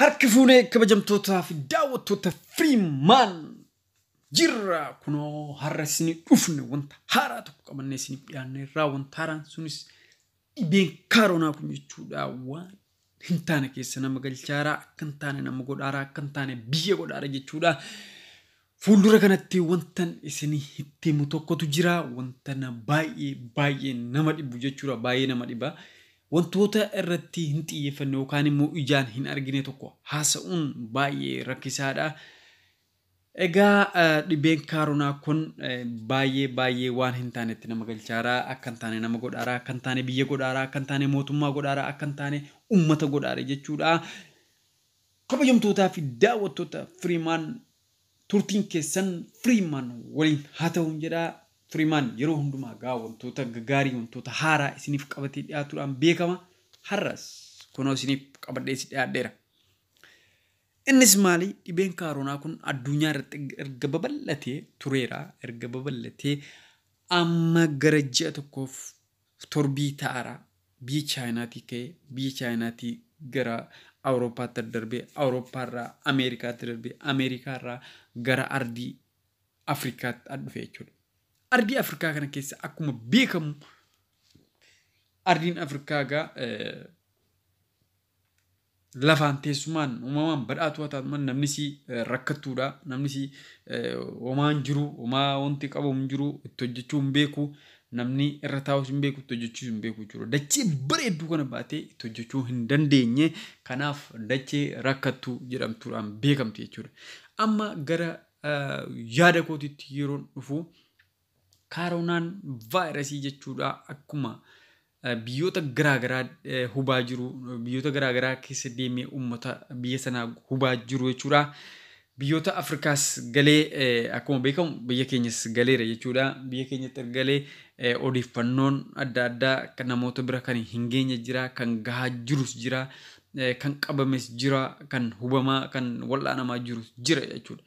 Harki fuunee kabajamtootaa fi daawwattoota Firiimaan jirra. Kunoo har'a isinii dhufne wanta haaraa tokko qabannee isiniif dhiyaanneerraa. Wanta haaraan sunis dhibeen kaaroonaa kun jechuudha. Waan hin taane keessa nama galchaaraa, akka hin taane nama godhaaraa, akka hin taane biyya godhaara jechuudha. Fuuldura kanatti wantan isinii itti himu tokkotu jira. Wanta na baay'ee baay'ee nama dhibu jechuudha. Baay'ee nama dhiba. Wantoota irratti hin xiyyeeffanne yookaan immoo ijaan hin argine tokko haasa'uun baay'ee rakkisaadha. Egaa dhibeen kaaroonaa kun baay'ee baay'ee waan hin taanetti nama galchaaraa, akka hin taane nama godhaaraa, akka hin taane biyya godhaaraa, akka hin taane mootummaa godhaaraa, akka hin taane uummata godhaara jechuudha. Kabajamtootaa fi daawwattoota Firiimaan, turtiin keessan Firiimaan waliin haa ta'uun jedha. Firiimaan yeroo hundumaa gaa wantoota gaggaarii, wantoota haaraa isiniif qabatee dhiyaatuudhaan beekama. Har'as kunoo isiniif qabadhee si dhiyaadheera. Innis maali? Dhibeen kaaroonaa kun addunyaa irratti erga babal'atee tureera. Erga babal'atee amma gara ji'a tokkoof torbii ta'aara. Biyya Chaayinaatii ka'ee biyya Chaayinaatii gara Awurooppaatti darbee, Awurooppaarraa Ameerikaatti darbee, Ameerikaarraa gara ardii Afrikaatti dhufe jechuudha. Ardii Afrikaa kana keessa akkuma beekamu ardiin Afrikaa egaa lafaan teessumaan uumamaan badhaatu haa taatu malee namni si rakkattuudha. Namni si homaan jiru, homaa wanti qabu hin jiru, itti hojjechuu hin beeku. Namni irra taa'us hin beeku, itti hojjechuus hin beeku jechuudha. Dachee bareedduu kana baatee itti hojjechuu hin dandeenye. Kanaaf dachee rakkattuu jedhamtuudhaan beekamti jechuudha. Amma gara yaada kootiitti yeroon dhufu, kaaroonaan vaayirasii jechuudha akkuma biyyoota garaagaraa hubaa jiru, biyyoota garaagaraa keessa deemee uummata biyya sanaa hubaa jiru jechuudha. Biyyoota Afrikaas galee akkuma beekamu biyya keenyas galeera jechuudha. Biyya keenyatti galee odeeffannoon adda addaa namoota bira kan hin geenye jira, kan gahaa jirus jira, kan qabames jira, kan hubamaa, kan wal'aanamaa jirus jira jechuudha.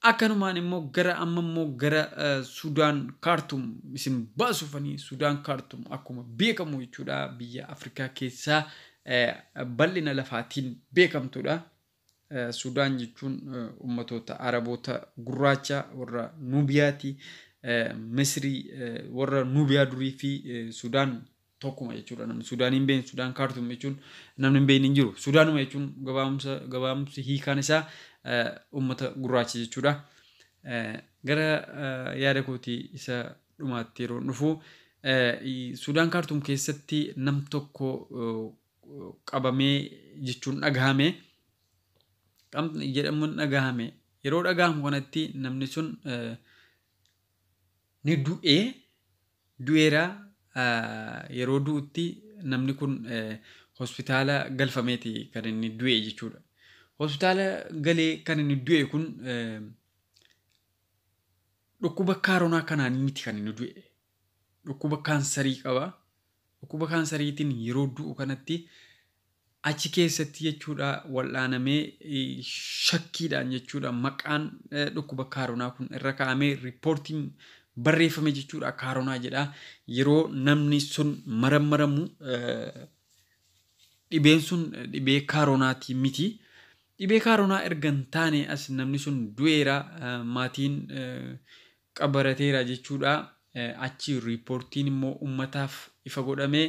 Akkanumaan immoo gara amma immoo gara Sudaan Kaartum isin baasufanii, Sudaan Kaartum akkuma beekamu jechuudha biyya Afrikaa keessaa bal'ina lafaatiin beekamtudha. Sudaan jechuun uummatoota Araboota gurraacha warra Nuubiyaati. Misrii warra Nuubiyaa durii fi Sudaan tokkuma jechuudha. Namni Sudaan hin beekne, Sudaan Kaartum jechuun namni hin beekne hin jiru. Sudaanuma jechuun gabaabumsi hiikaan isaa uummata gurraacha jechuudha. Gara yaada kootii isa dhumaatti yeroo dhufu, Sudaan Kaartum keessatti nam tokko qabamee jechuun dhagahame. Jedhamuun dhagahame. Yeroo dhagahamu kanatti namni sun ni du'ee, du'eera. Yeroo du'utti namni kun hospitaala galfameeti kan inni du'e jechuudha. Hospitaala galee kan inni du'e kun dhukkuba kaaroonaa kanaan miti kan inni du'e. Dhukkuba kaansarii qaba. Dhukkuba kaansariitiin yeroo du'u kanatti achi keessatti jechuudha wal'aanamee shakkiidhaan jechuudha maqaan dhukkuba kaaroonaa kun irra kaa'amee riippoortiin barreeffame jechuudha kaaroonaa jedha. Yeroo namni sun marammaramu dhibeen sun dhibee kaaroonaatii miti. Dhibee kaaroonaa erga hin taane as namni sun du'eera, maatiin qabarateera jechuudha. Achi riippoortiin immoo uummataaf ifa godhamee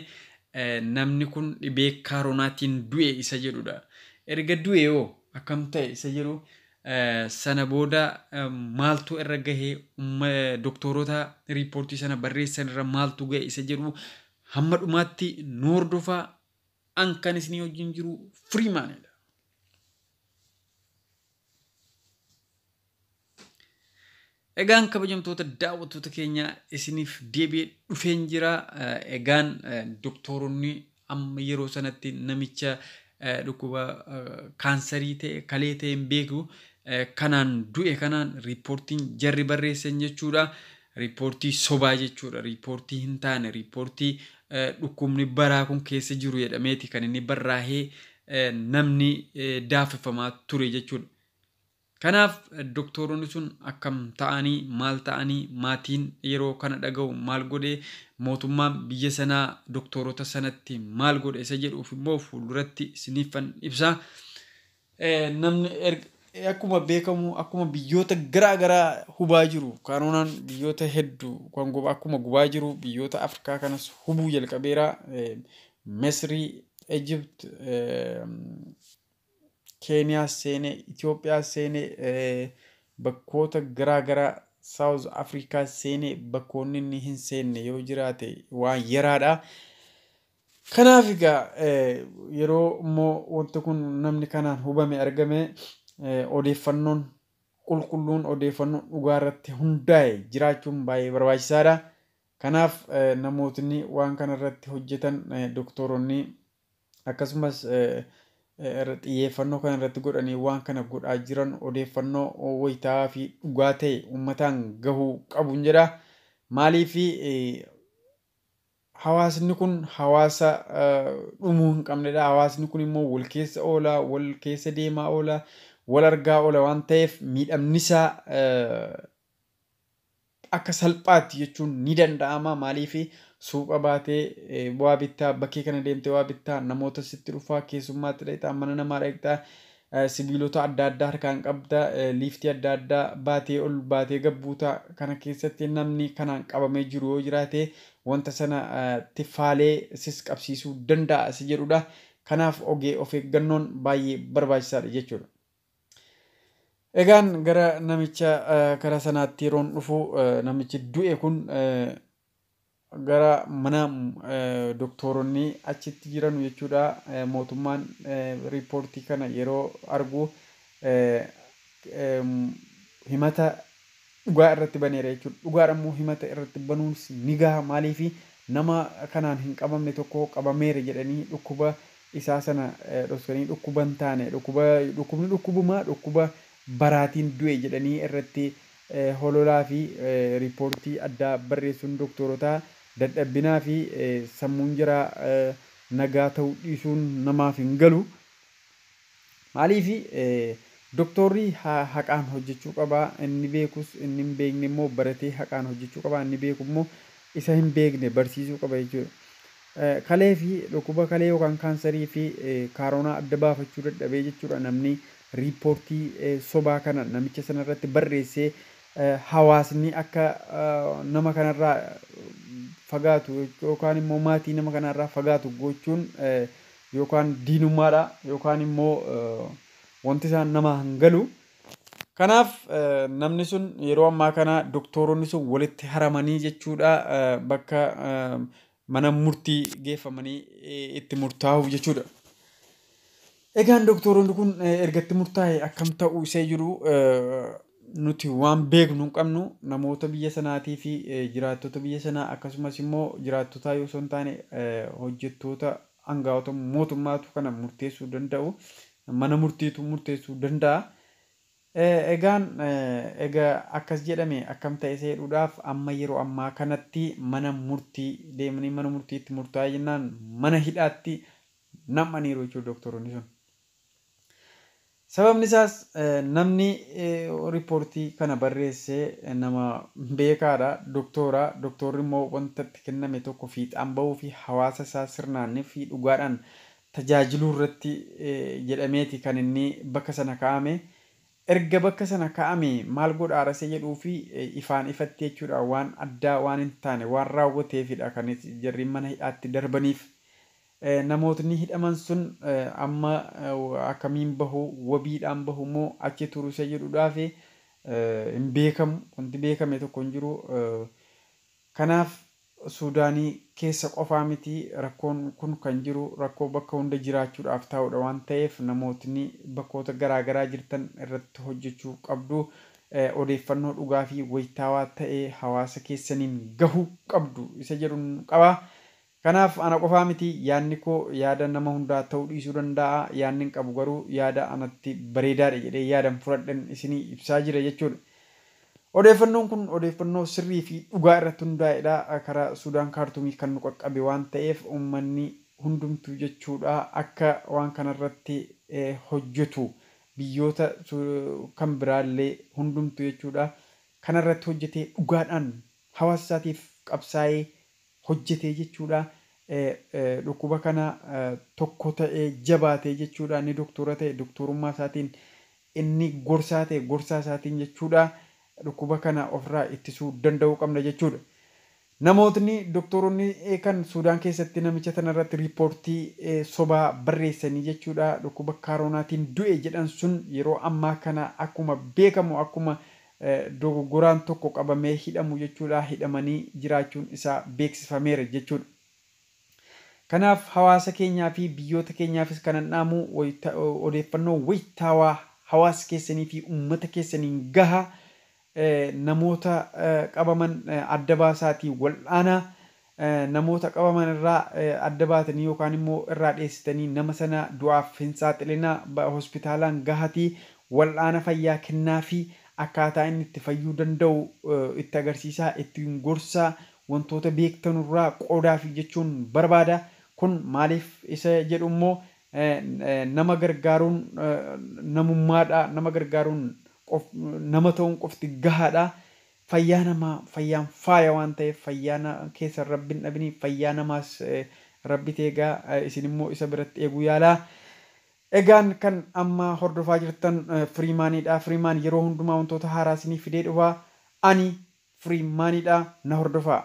namni kun dhibee kaaroonaatiin du'e isa jedhudha. Erga du'e hoo akkam ta'e isa jedhu, sana booda maaltu irra gahee, doktorota riippoortii sana barreessan irra maaltu gahe isa jedhu hamma dhumaatti nu hordofaa. An kan isinii wajjin jiru Firiimaanidha. Egaan kabajamtoota daawwattoota keenya, isiniif deebi'ee dhufeen jira. Egaan doktoronni amma yeroo sanatti namicha dhukkuba kaansarii ta'e, kalee ta'e hin beeku kanaan du'e kanaan riippoortiin jarri barreessan jechuudha. Riippoortii sobaa jechuudha. Riippoortii hin taane, riippoortii dhukkubni baraa kun keessa jiru jedhameeti kan inni barraahee namni daafeffamaa ture jechuudha. Kanaaf doktoronni sun akkam ta'anii, maal ta'anii, maatiin yeroo kana dhaga'u maal godhee, mootummaan biyya sanaa doktorota sanatti maal godhe isa jedhuuf immoo fuulduratti isiniifan ibsa. Namni akkuma beekamu akkuma biyyoota garaa garaa hubaa jiru, kaaroonaan biyyoota hedduu kan akkuma gubaa jiru biyyoota Afrikaa kanas hubuu jalqabeera. Misrii, Ejipt, Keeniyaa seenee, Itoophiyaa seenee, bakkoota garaa garaa Saawuz Afrikaa seenee, bakkoonni inni hin seenne yoo jiraate waan yaraadha. Kanaaf egaa yeroo immoo wanti kun namni kanaan hubame argame, odeeffannoon qulqulluun, odeeffannoon dhugaa irratti hundaa'e jiraachuun baay'ee barbaachisaadha. Kanaaf namootni waan kana irratti hojjetan, doktoronni akkasumas xiyyeeffannoo kana irratti godhanii waan kana godhaa jiran, odeeffannoo wayitaawaa fi dhugaa ta'e uummataan gahuu qabu jedha. Maaliif hawaasni kun hawaasa dhumuu hin qabnedha. Hawaasni kun immoo wal keessa oola, wal keessa deemaa oola, wal argaa oola waan ta'eef miidhamni isaa akka salphaatti jechuun ni danda'ama. Maaliif suuqa baatee waa bittaa, bakkee kana deemtee waa bittaa, namoota sitti dhufaa, keessummaatti dhaqxaa, mana namaa dhaqxaa, sibiilota adda addaa harkaan qabda, liiftii adda addaa baatee ol baatee gabbuutaa, kana keessatti namni kanaan qabamee jiru yoo jiraate wanta sana tiffaalee sis qabsiisuu danda'a si jedhudha. Kanaaf ogee of eeggannoon baay'ee barbaachisaadha jechuudha. Egaan gara namicha karaa sanaatti yeroon dhufu, namichi du'e kun gara mana doktoronni achitti jiran jechuudha. Mootummaan riippoortii kana yeroo argu himata dhugaa irratti baneera jechuudha. Dhugaadha immoo himata irratti banuunis ni gaha. Maaliif nama kanaan hin qabamne tokko qabameera jedhanii dhukkuba isaa sana dhoksanii, dhukkuba hin taane, dhukkubni dhukkubuma dhukkuba baraatiin du'e jedhanii irratti hololaa fi riippoortii addaa barreessuun doktorotaa dadhabinaa fi sammuun jiraa nagaa ta'uu dhiisuun namaaf hin galu. Maaliif doktorri haqaan hojjechuu qaba. Inni beekus inni hin beekne immoo baratee haqaan hojjechuu qaba. Inni beeku immoo isa hin beekne barsiisuu qaba jechuudha. Kalee fi dhukkuba kalee yookaan kaansarii fi kaaroonaa adda baafachuu dadhabee jechuudha namni riippoortii sobaa kana namicha sanarratti barreessee hawaasni akka nama kanarraa fagaatu yookaan immoo maatii nama kanarraa fagaatu gochuun yookaan diinummaadha yookaan immoo wanti isaan nama hin galu. Kanaaf namni sun yeroo ammaa kana doktoronni sun walitti haramanii jechuudha bakka mana murtii geeffamanii itti murtaa'uuf jechuudha. Egaan doktoronni kun ergatti murtaa'e akkam ta'uu isee jiru nuti waan beeknu hin qabnu. Namoota biyya sanaatii fi jiraattota biyya sanaa, akkasumas immoo jiraattota yoo osoo hin taane hojjettoota aangaa'ota mootummaatu kana murteessuu danda'u. Mana murtiitu murteessuu danda'a. Egaan egaa akkas jedhame akkam ta'e seedhuudhaaf amma yeroo ammaa kanatti mana murtii deemanii mana murtiitti murtaa'e jennaan mana hidhaatti nam'aniiru jechuudha doktoroonni sun. Sababni isaas namni riippoortii kana barreesse nama beekaadha, doktora. Doktorri immoo wanta itti kenname tokko fiixaan bahuu fi hawaasa isaa sirnaan fi dhugaadhaan tajaajiluu irratti jedhameeti kan inni bakka sana kaa'ame. Erga bakka sana kaa'ame maal godhaa rasee jedhuu fi ifaan ifatti jechuudha waan addaa waan hin taane waan raawwateefidha kan jarri mana hidhaatti darbaniif. Namootni hidhaman sun amma akkamiin bahu, wabiidhaan bahu moo achi turu isa jedhuudhaaf hin beekamu, wanti beekame tokko hin jiru. Kanaaf Suudaanii keessa qofaa miti rakkoon kun kan jiru, rakkoo bakka hunda jiraachuudhaaf taa'udha waan ta'eef namootni bakkoota garaagaraa jirtan irratti hojjechuu qabdu. Odeeffannoo dhugaa fi wayitaawaa ta'e hawaasa keessaniin gahuu qabdu isa jedhuun qaba. Kanaaf ana qofaa miti, yaadni koo yaada nama hundaa ta'uu dhiisuu danda'a. Yaadni hin qabu garuu yaada anatti bareedaadha jedhee yaadan fudhadhan isinii ibsaa jira jechuudha. Odeeffannoon kun odeeffannoo sirrii fi dhugaa irratti hundaa'edha. Karaa Sudaan Kaartumii kan nu qaqqabe waan ta'eef uummanni hundumtuu jechuudha akka waan kanarratti hojjetu, biyyoota kan biraallee hundumtuu jechuudha kanarratti hojjetee dhugaadhaan hawaasa isaatiif qabsaa'ee hojjetee jechuudha. dhukkuba kana tokko ta'ee jabaatee jechuudha. Inni doktora ta'e doktorummaa isaatiin, inni gorsaa ta'e gorsaa isaatiin jechuudha. Dhukkuba kana ofirraa ittisuu danda'uu qabna jechuudha. Namootni doktoroonni kan Suudaan keessatti namicha tanarratti riippoortii sobaa barreessanii jechuudha, dhukkuba kaaroonaatiin du'e jedhan sun yeroo ammaa kana akkuma beekamu akkuma dogoggoraan tokko qabamee hidhamu jechuudha, hidhamanii jiraachuun isaa beeksifameera jechuudha. Kanaaf hawaasa keenyaa fi biyyoota keenyaafis kanan dhaamu, odeeffannoo wayitaawaa hawaasa keessanii fi uummata keessaniin gaha. Namoota qabaman adda baasaatii wal'aanaa. Namoota qabaman irraa adda baatanii yookaan immoo irraa dheessitanii nama sana du'aaf hin saaxilinaa. Hospitaalaan gahatii wal'aana fayyaa kennaa fi akkaataa inni itti fayyuu danda'u itti agarsiisaa, ittiin gorsaa, wantoota beektanurraa qoodaa fi jechuun barbaada. Kun maaliif isa jedhu immoo, nama gargaaruun namummaadha. Nama gargaaruun nama ta'uun qofti gahaadha. Fayyaa namaa, fayyaan faaya waan ta'eef, fayyaa keessan rabbi hin dhabini, fayyaa namaas rabbi eegaa, isin immoo isa biratti eeguu yaalaa. Egaan kan amma hordofaa jirtan Firiimaaniidha. Firiimaan yeroo hundumaa wantoota haaraa isinii fidee dhufa. Ani Firiimaaniidha, na hordofaa.